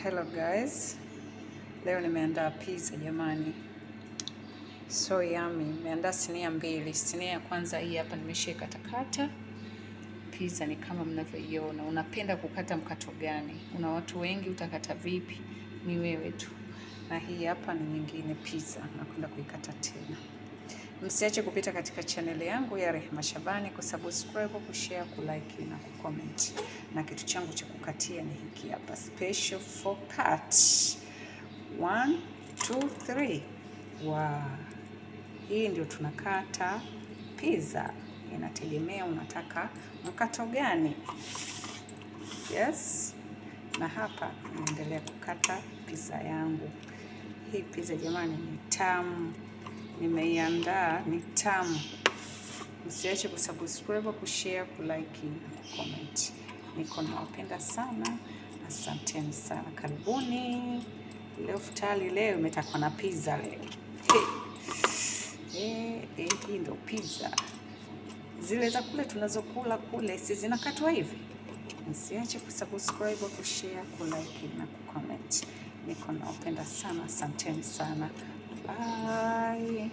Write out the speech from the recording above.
Hello guys, leo nimeandaa pizza jamani, so yummy. Nimeandaa sinia mbili. Sinia ya kwanza hii hapa nimeshaikatakata. Pizza ni kama mnavyoiona. Unapenda kukata mkato gani? Una watu wengi, utakata vipi? Ni wewe tu. Na hii hapa ni nyingine pizza, nakwenda kuikata tena. Msiache kupita katika chaneli yangu ya Rehema Shabani kusubscribe, kushare, kulike na kucomment. Na kitu changu cha kukatia ni hiki hapa, special for cut. 1 2 3. Wow. Hii ndio tunakata pizza. Inategemea unataka mkato gani. Yes. Na hapa naendelea kukata pizza yangu. Hii pizza jamani ni tamu, nimeiandaa ni tamu. Msiache kusubscribe, kushare, kulike na kucomment. Niko nawapenda sana, asanteni sana, karibuni. Leo futari leo imetakwa na pizza leo. Hey. Hey, hii ndo pizza zile za kule tunazokula kule, si zinakatwa hivi? Msiache kusubscribe, kushare, kulike na kucomment. Niko nawapenda sana, asanteni sana. Bye.